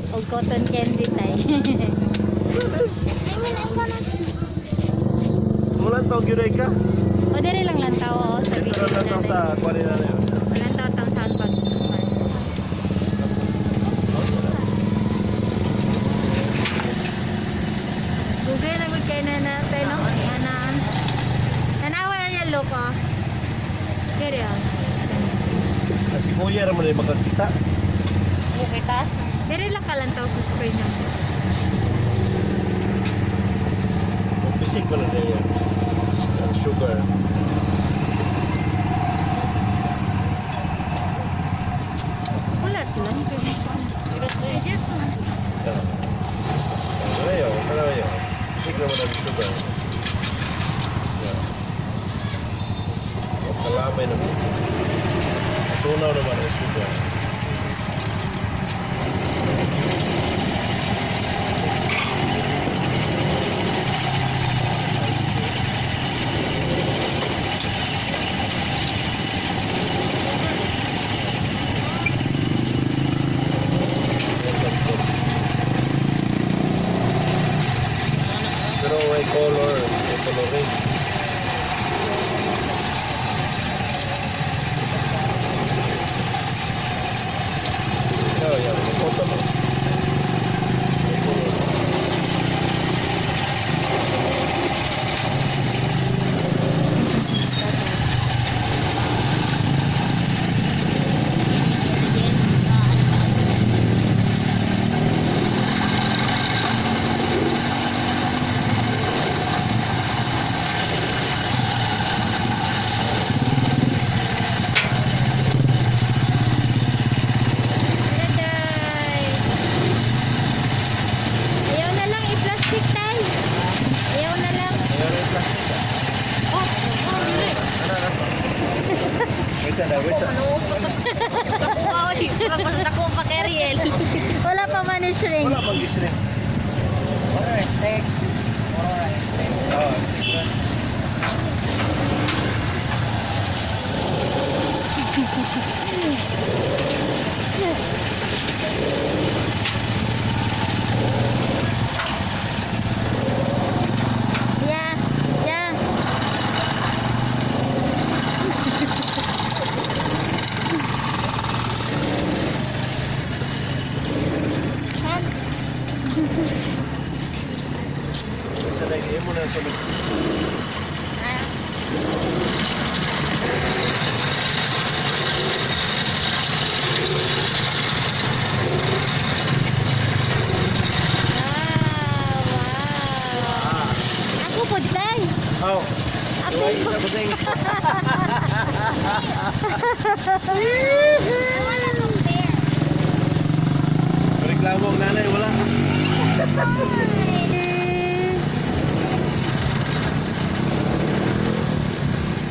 Og cotton candy tay. I mean, I wanna see. Wala tawag yun ay ka. O diri lang lantaw oh, sa Dito video lang lang natin. sa kuha nila na yun. Lantaw tang saan pag. Google na gud kay na natin no. Ana. Tanawa area look oh. Diri oh. Kasi kuya raman ay makakita. Okay, taas. Diri lang kalantaw sa screen no. Bisig ko lang niya. Ang sugar. Wala lang. I just want to. Ano yun? Ano yun? Bisig naman ang sugar. Yeah. O kalamay naman. Tunaw naman ang sugar. Pero may coloring. Oh, yeah, may photo mo. May color. Daday. Ayaw na lang i-plastic tay. Ayaw na lang. Ayaw na yung plastic, ah. Oh, dili. Ano, ano? Wait na, wait na. Dako ka, oy. Parang basta dako pa kay Ariel. Wala pa man ni shrink. Wala pang gising. Oh, stick na. Yeah. Wait na, dahil mo na tulog. Wow. Ako po tay. Oh. Ako Ay, po. isa ko din. I wanna compare. Reklamo ang nanay, wala.